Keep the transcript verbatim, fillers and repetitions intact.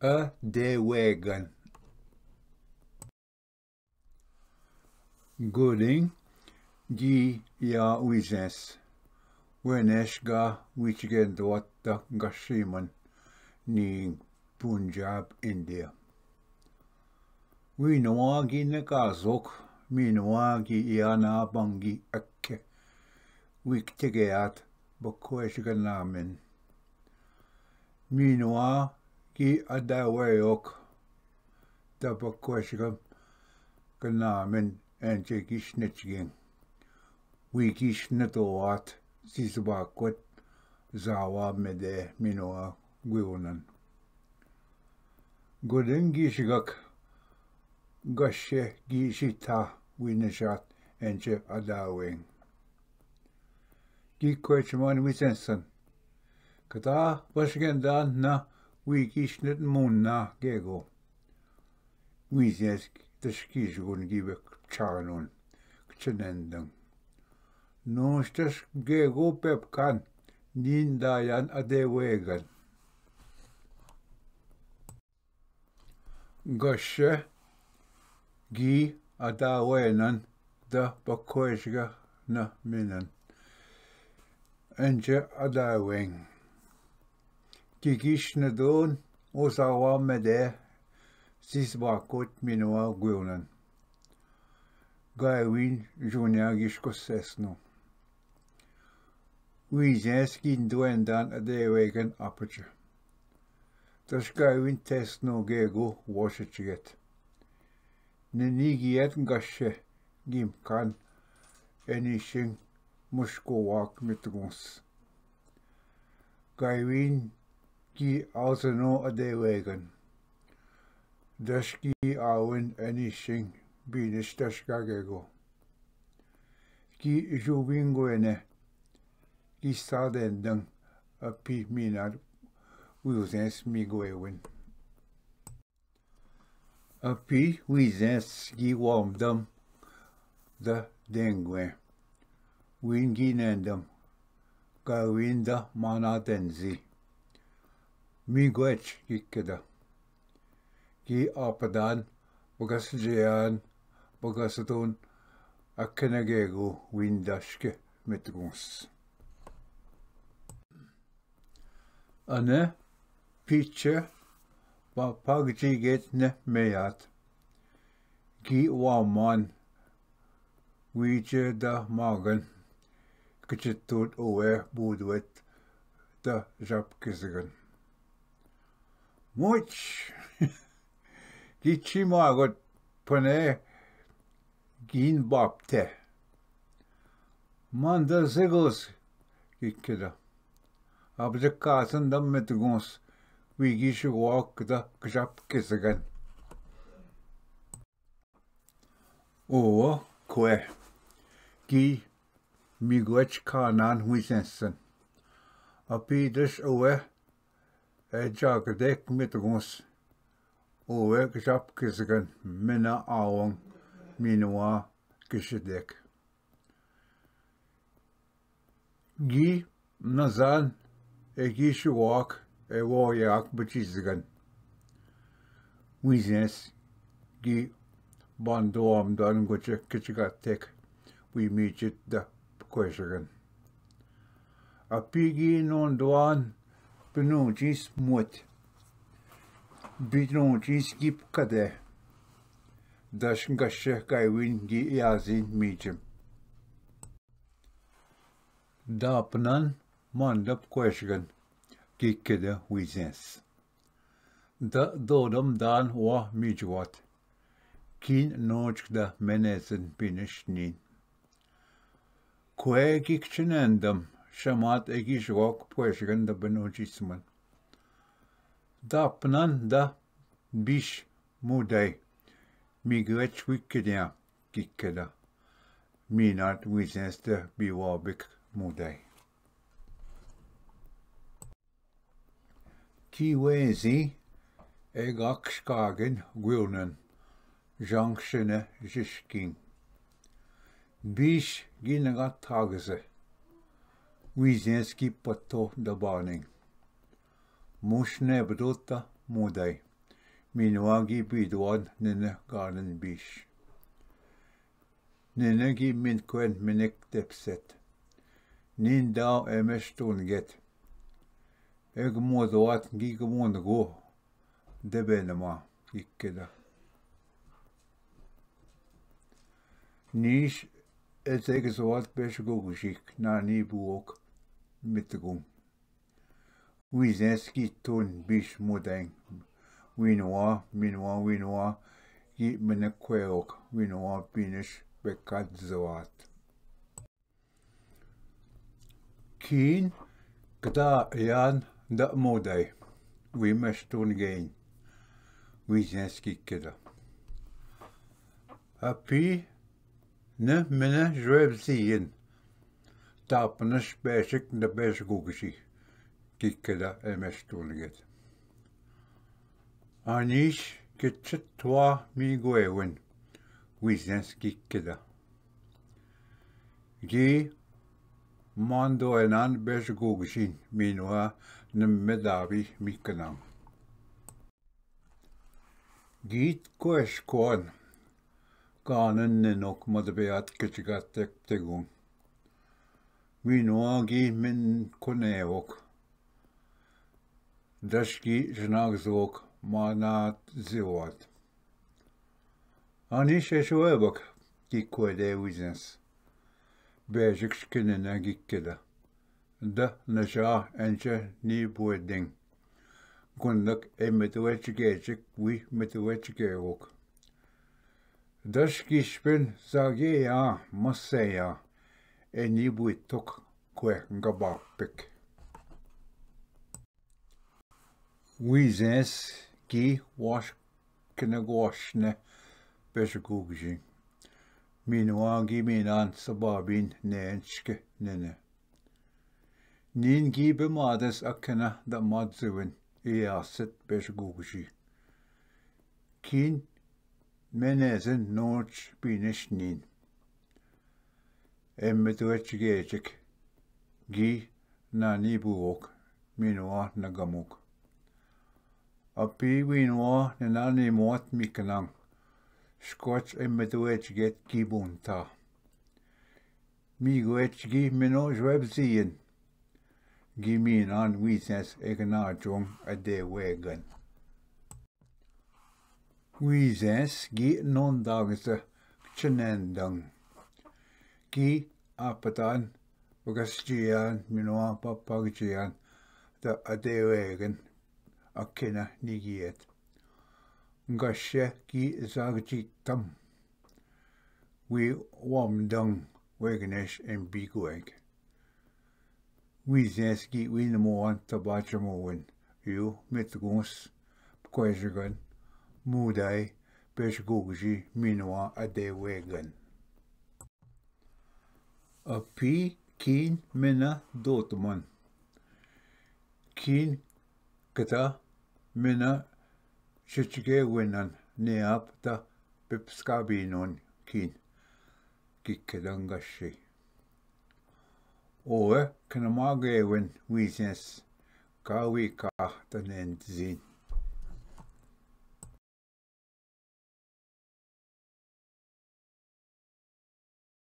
अदेवेगन। गोडिंग गी या विजेंस वेनेश गा विचगेंदवात द गशीमन नींग, पुंजाब, इंडिया। वीनवा गी नकाजोक मीनवा गी याना बंगी अक्खे विकते गयात बक्वेश गनामिन। मीनवा गी अदावयोक द बक्वेश गनामिन एंचे गिश नचगिंग। वी गिश नतोवात जिस बाकोत जावा मेदे मीनवा ग्विवनन। गोडिंग गिश गक गशे गिशी था वी नशात एंचे अदावेंग। गी क्वेचमन विजेंसन। कता बशगेंदान न वी गिशनत मुन्ना गेगो। विजेंस तशकीश गुन गी बेक छागनोन कचनेंदंग। नोश तश गेगो पेपकान नींदायान अदेवेगन। गशे गी अदावेनन द बक्वेश गनामिनन एंचे अदावेंग। गी गिश नदोन ओसावा मेदे जिस बाकोत मीनवा ग्विवनन। गायविन जूनिया गिश को सेसनो। विजेंस गिन द्वेंदान अदेवेगन अपच। तश गायविन तेसनो गेगो वोशचगेत। ननी गियत गशे गिमकान एनिशिंग मुश्को वाक मितगुंस। गायविन गी आजनो अदेवेगन। दश गी आवन एनिशिंग बीनिश दश गागेगो। गी जुबिंगो एने गी सादेंदंग अपी मीनार विजेंस मी गोएवन। अपी विजेंस गी वामदम द देंगुए। विन गी नेंदम गायविन द माना देंजी। मी गोएच गी केदा। गी आपदान बगस जयान बगस दोन अखने गेगो विन दश के मितगुंस। अने पीछे पापा गजी गेत ने मेयात। गी वामान वीचे द मागन कचितुट ओवे बूदवेत द जप किसगन। मुच गिची मागत पने गिन बापते। मान द जिगोस गिकेदा। अब ज कासन द मितगोस विगिश वाक द कजप किसगन। ओ क्वे की मिगोच खानान हुई सेंसन। अपी दश ओवे ए जागदेक मितगोस ओवे कजप किसगन। मेना आवंग मिनवा किसदेक। गी नजान एगी शुवाक एवो याक बचीजगन। विजेंस गी बांदो आमदान गोचे किचगातेक वी मीचित द कोयशगन। अपी गी नोंदवान पिनोचिस मुत बिनोचिस गिप कदे दश गशे गायविन गी याजिन मीचिम। दापनान मांडप कोयशगन गिकेद विजेंस। द दोदम दान वा मीजवात। किन नोच द मेनेजन पिनिश नीन। क्वे गिकचनेंदम शमात एगी शुवाक कोयशगन द बिनोचिस मन। दापनान द बिश मुदाई मिगवेच विकद्या गिकेदा। मीनाट विजेंस द बिवाबिक मुदाई। की वेजी एगाक्ष कागन ग्विलनन जंक्शने जिशकिंग। बिश गिनगा थागजे विजेंस गी पत्तो दबानिंग। मुशने बदोता मुदाई। मीनवा की बीदवाद निने गानन बीश। निने की मिनक्वेन मिनक तेपसेत। नीन दाव एमेश टून गेत। एक मोदवात की कमोन गो। दबे नमा की केदा। नीश एते के स्वाद पेश गोगुशिक नानी बुओक मितगुम। वीजेंस की तून बीश मुदाइन। वीनवा, मीनवा, वीनवा की मिनक क्वेओक। वीनवा पीनिश बेकाद जवात। कीन कदा यान द मुदाई। वी मस्टून गेन। वीजेंस की केदा। अपी न मिने ज्वेब सीयन। तापनश बेशिक न बेश गुगशी। की केदा एमेश टून गेत। अनिश किच्छे त्वा मी गोएवन। वीजेंस की केदा। गी मान दोएनान बेश गुगशिन मीनवा न मेदावी मिकनाम। गीत को एशकोन कानन ने नोक मदबेयात किचगा तेक तेगुं। वीनवा गी मिन कुनेवोक। दश गी जनाग जोक मानात जिवात। अनिश एशोएबक की क्वेदे वीजेंस। बेजिक शकिनना गी केदा। द नशा एंचे नी बुएदिंग। गुंदक ए मितवे चिगेचिक वी मितवे चिगेवोक। दश गिशपिन जागे या मस्से या। ए नी बुइतोक क्वे गबापिक। वीजेंस की वाश किने गोश ने पेश गुगजी। मीनवा गी मीनान सबाबिन नेंच के नेने। नीन गी बे मादस अखना द मादजुवन ए आसत पेश गुगजी। कीन मेनेजन नोच पीनिश नीन। एम्मे तो एच गेचिक गी नानी बुवोक मीनवा न गमुक। अपी वीनवा न नानी मोत मिकनांग। स्कॉच एम्मे तो एच गेत गी बुनता। मी गोएच गी मिनो ज्वेब जीयन। गी मीनान वीजेंस एक नाचोंग अदे वेगन। वीजेंस गी नोन दागस चनेन दंग। की आपतान वगस जियान मिनवा पप्पा जियान द अदे वेगन अखिना निगियत। गश्य की जाग जीतम। वी वाम दंग वेगनेश एम बी गोएग। वीजेंस गी वीन मोवान तबाच मोवन। यू मितगुंस कोयजगन मुदाय पेश गुगजी मिनवा अदे वेगन। अपी कीन मेना दोतमन। कीन कता मेना चिचगे वेनन ने आप ता पिप्सका बीनोन कीन। की केदंगशी। ओए कनमा गेवन वीजेंस का वी का तनेन जीन।